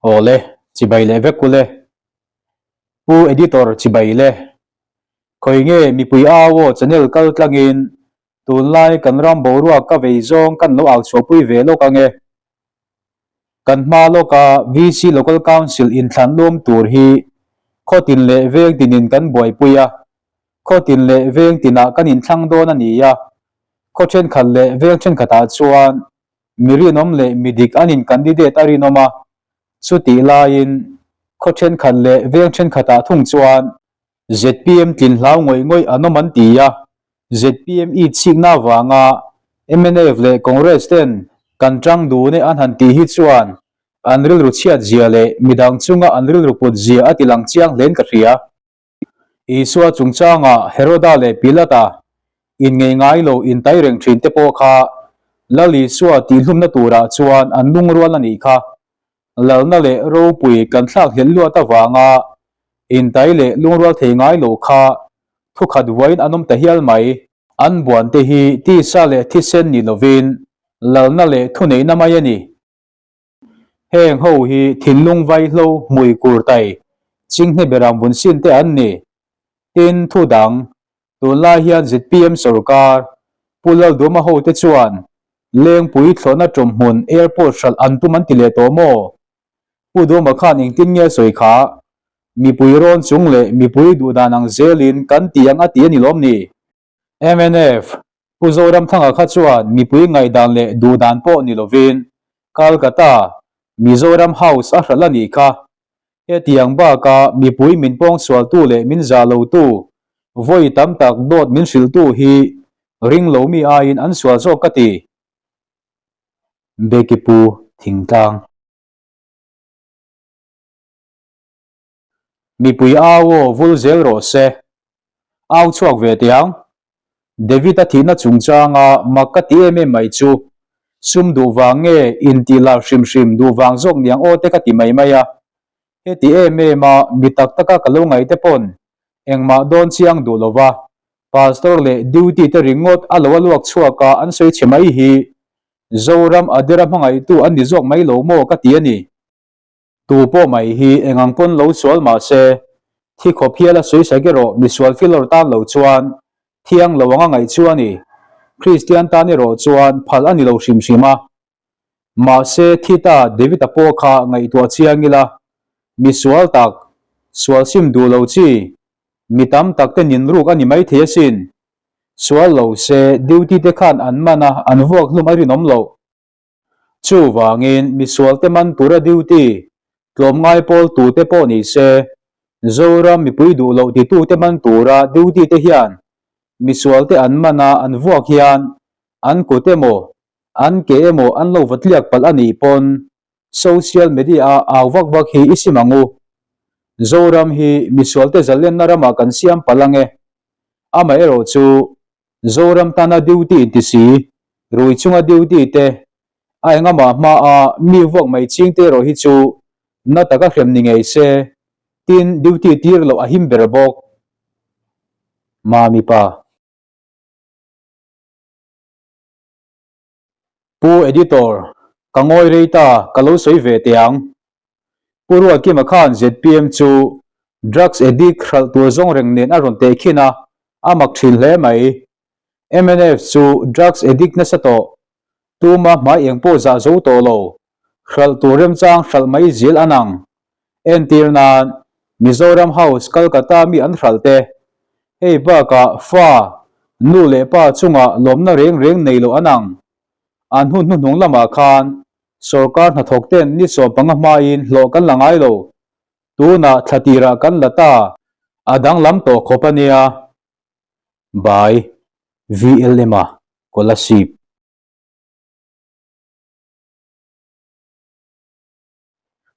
Awle, chibai leh vek ule. Pu Editor chibai le. Khawi nge mipui au aw channel kal tlangin tunlai kan ram boruak ka vei zawng kan lo au chhuahpui ve lawk ange. Kan hma lawka VC Local Council inthlan luam tur hi khaw tin leh veng tinin kan buaipui a, khaw tin leh veng tinah kan inthlang dawn a ni a, khaw thenkhat leh veng thenkhatah chuan mi rinawm leh mi dik an in candidate a rinawm a, chutih laiin khaw thenkhat leh veng thenkhatah thung chuan zpm tlin hlau ngawih ngawih an awm an ti a, zpm i chhikna avanga mnf leh Congress ten kan tang dun e an han tih hi chuan an rilru chhiat zia leh midang chunga an rilru put zia a ti lang chiang hlein ka hria. Isua chungchanga Heroda leh Pilata inngei ngai lo intai reng thin te pawh kha Lal Isua tihhlumna turah chuan an lungrual a nih kha. Lalna leh ropui kan thlak hlelh luat avanga intai leh lungrual thei ngai lo kha thukhat vuain an awm ta hial mai. An buante hi tisa leh thisen ni lovin lalna leh thuneihna mai a ni. Heng ho hi thinlung vaihlo hmui kur tai chinghne beram vun sin te an ni. Tin, thu dang, tunlai hian zpm sorkar, Pu Lalduama ho te chuan Lengpui thlawhna ṭawmhmun airport hralh an tum an ti leh tawh maw? Pu Duama khan engtin nge sawi kha? Mipui rawn chung leh mipui duhdan ang zelin kan ti ang a ti a ni lawm ni? Mnf, Pu Zoramthanga kha chuan mipui ngaihdan leh duhdan pawh ni lovin Calcutta, Mizoram House a hralh a nih kha. Hetiang baka mipui min pawngsualtu leh min zah lotu, vawi tam tak dawt min hrilhtu hi ring lo mi aiin an sual zawk ka ti. Becky Pu Thingtlang. Mipui au aw vul zel rawh se. Au chhuak ve teh ang. David a thihna chungchanga mak ka ti em em mai chu sum duh vang nge intih lar hrim hrim duh vang zawk niang aw te ka ti mai mai a. Heti em em a mi tak taka ka lo ngaih te pawn engmah dawn chiang duh lova pastor leh duty te ringawt a lo a luak chhuak a an sawi chhe mai hi Zoram Adera hmangaihtu an ni zawk mai lo maw ka ti a ni. Tu pawh mai hi eng ang pawn lo sual mah se, thi khawp hial a sawi sak erawh misual filawr tan lo chuan thiang lo anga ngaih chu a ni. Kristian tan erawh chuan phal a ni lo hrim hrim a. Mahse thi ta David-a pawh kha ngaihtuah chiang ila, misual tak, sual sim duh lo chi, mi tam tak te nin ruk a ni maithei asin. Sual lo se duty te khan an man a, an vuak hlum a rinawm loh. Chuvangin misualte man tura duty tlawmngai pawl tute pawh ni se, Zoram mipui duh loh titute man tura duty te hian misualte an man a an vuak hian an kut emaw an ke emaw an lo va tliak palh a nih pawn social media a au vak vak hi i sim ang u. Zoram hi misualte zalenna ramah kan siam palh ang e. Amaherawhchu Zoram tana duty inti si, rui chunga duty te, a engamah hma a mi vuak mai ching te erawh hi chu na taka hrem ni ngei se, tin duty tir loh a him ber bawk. Mami pa. Pu Editor, ka ngawi rei ta, ka lo sawi ve teh ang. Pu Ruatkima khan zpm chu drugs addict hralh tur zawng reng nen a rawn tehkhin a, a mak thin hle mai. Mnf chu drugs addict nasa tawh, tuma hmai eng pawh zah zo tawh lo, hralh tur remchang hralh mai zil an ang. Entir nan, Mizoram House Calcutta mi an hralh te. Hei bakah fa, nu leh pa chungah lawmna reng reng nei lo an ang. An hun hnuhnung lamah khan Sorkar hnathawk ten ni 15 hmain hlawh kan la ngai lo. Tunah thla tirah kan la ta, a danglam tawh khawp a nia. By VLM a Kolasib.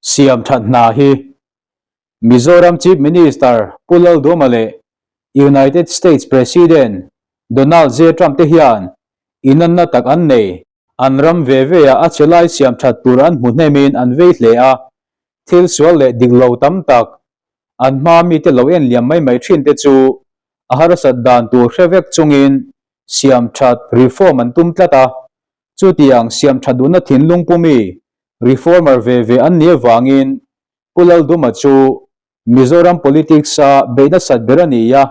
Siam that hna hi Mizoram Chief Minister Pu Lalduama leh United States President Donald J Trump te hian inanna tak an nei. An ram ve ve ah a che lai siam that tur an hmu hnemin an vei hle a, thil sual leh dik lo tam tak an hma mite lo en liam mai mai thin te chu a harsat dan tur hre vek chungin siam that reform an tum tlat a, chutiang siam that duhna thinlung pumi. Reformer ve ve an nih avangin Pu Lalduma chu Mizoram politics-a beih nasat ber a ni a,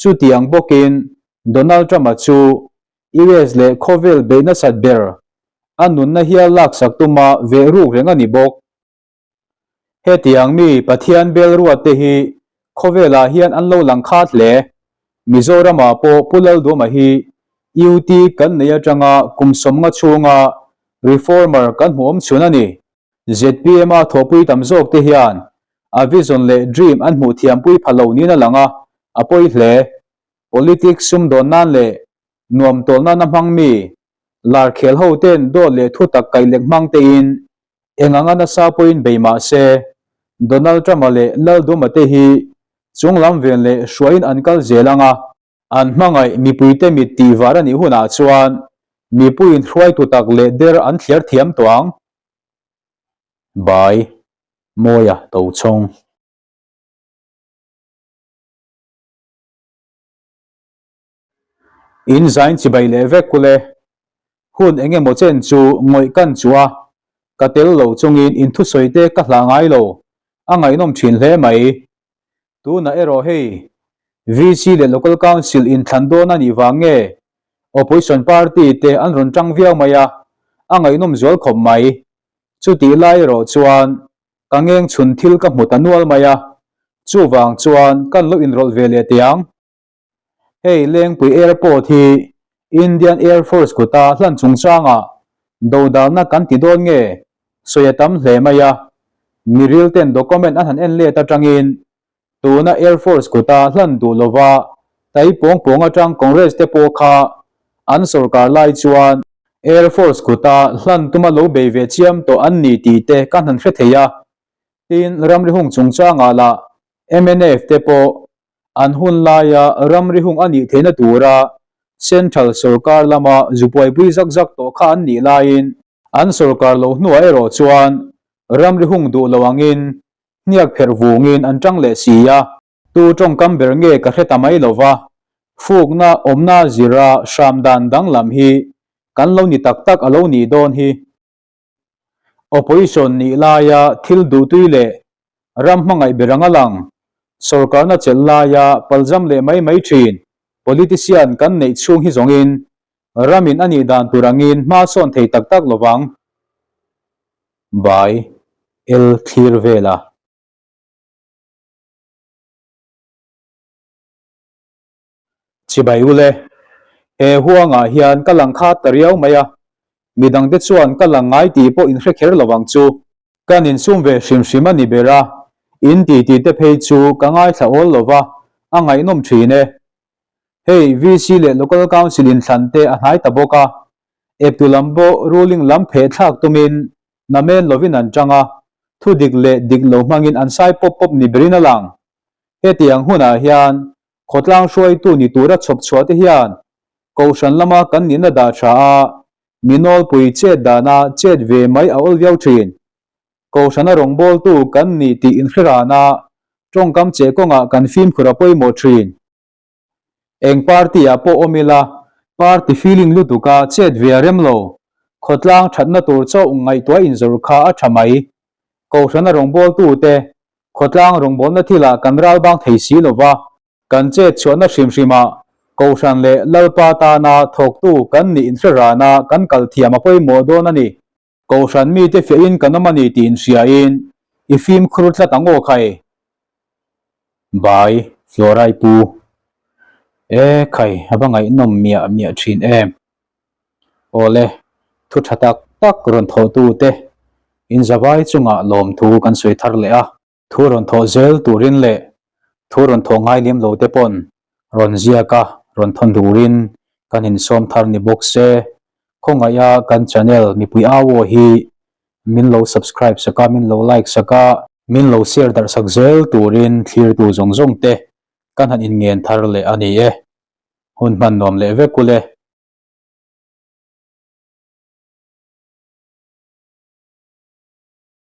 chutiang bawkin Donald Trump-a chu US leh khawvel beih nasat ber a nunna hial laksak tuma veh ruk reng a ni bawk. Hetiang mi Pathian bel ruat te hi khawvelah hian an lo lang khat hle. Mizoramah pawh Pu Lalduama hi UT kan nei atanga kum sawmnga chhunga reformer kan hmuh awm chhun a ni. ZPM a thawhpui tam zawk te hian a vision leh dream an hmuh thiampui pha lo niin a lang a, a pawi hle. Politics sumdawn nan leh nuam tawl nana hmang mi lar khel ho ten dawt leh thutak kaih lek hmang tein Eng anga nasa pawhin bei mah se, Donald Trump-a leh Lalduma te hi chung lam ven leh hruaiin an kal zel ang a, an hmangaih mipuite mit tih var a nih hunah chuan mipuiin hruaitu tak leh der an thliar thiam tawh ang. By Mawia Tochhawng. In zain chibai leh vek kule. Hun eng emaw chen chu ngawih kan chu a, ka tel lo chungin in thusawi te ka hlah ngai lo, a ngaihnawm thin hle mai. Tunah erawh hei VC leh Local Council inthlan dawn a nih vang nge Opposition Party te an rawn tang viau mai a, a ngaihnawm zual khawp mai. Chutih lai erawh chuan ka ngeng chhun thil ka hmu ta nual mai a, chuvang chuan kan lo inrawlh ve leh teh ang. Hei Lengpui Airport hi Indian Air Force kuta hlan chungchangah dodalna kan ti dawn nge sawi a tam hle mai a, miril ten document an han en let atangin tuna Air Force kuta hlan duh lova tai pawng pawng atang Congress te pawh kha an sorkar lai chuan Air Force kuta hlan tuma lo bei ve chiam tawh an ni tih te kan han hre thei a, tin ramri hung chungchangah lah mnf te pawh An hun laia ramri hung a nih theihna tura Central sorkar lama zu buaipui zak zak tawh kha an nih laiin an sorkar lo hnuah erawh chuan ramri hung duh lo angin hniak pherh vungin an tang leh si a. Tu tawngkam ber nge ka hre ta mai lo va, fukna awmna zira hram dan danglam hi kan lo ni tak tak a lo nih dawn hi. Opposition nih laia thil duhtui leh ram hmangaih ber anga lang, sorkarna chelh laia palzam leh mai mai thin politician kan neih chhung hi zawngin ramin a nih dan tur angin hma sawn thei tak tak lovang. By L Thlir Vela. Chibai ule, he huangah hian ka lang khat ta riau mai a, midangte chuan ka lang ngai tih pawh in hre kher lo ang chu. Kan insum ve hrim hrim a ni ber a, in ti tih te phei chu ka ngaithla awl lo va, a ngaihnawm thin e. Hei VC leh Local Council inthlan te a hnai ta bawk a, eptu lam pawh ruling lam pheh thlak tumin namen lovin an tang a, thu dik leh dik lo hmangin an sai pawp pawp ni berin a lang. Hetiang hunah hian Khawtlang hruaitu ni tura chhawp chhuah te hian Kohhran lama kan nihna dah tha a, mi nawlpui chet dana chet ve mai a awl viau thin. Kohhrana rawngbawltu kan ni tih inhre rana tawngkam che kawngah kan fimkhur a pawimawh thin. Eng party ah pawh awm ila, party feeling lutuka chet ve a rem lo. Khawtlang thatna tur chauh ngaihtuah inzawrh kha a tha mai. Kohhrana rawngbawltu te Khawtlang rawngbawlna thilah kan ral bang thei si lo va, kan chet chhuahna hrim hrimah Kohhran leh Lalpa tana thawktu kan nih inhre rana kan kal thiam a pawimawh dawn a ni. Kohhran mite fiahin kan awm a ni tih inhriain i fimkhur tlat ang aw khai. Bai, Florai pu. E khai, a va ngaihnawm miah miah thin em. Awle, thu tha tak tak rawn thawhtute in zavai chungah lawmthu kan sawi thar leh a. Thu rawn thawh zel turin leh thu rawn thawh ngai lem lo te pawn rawn ziak a, rawn thawn turin kan insawm thar ni bawk se. Khawngaih a kan channel mipui au aw hi min lo subscribe sak a, min lo like sak a, min lo share darh sak zel turin thlirtu zawng zawng te kan han inngen thar leh a ni e. Hun hman nuam leh vek ule.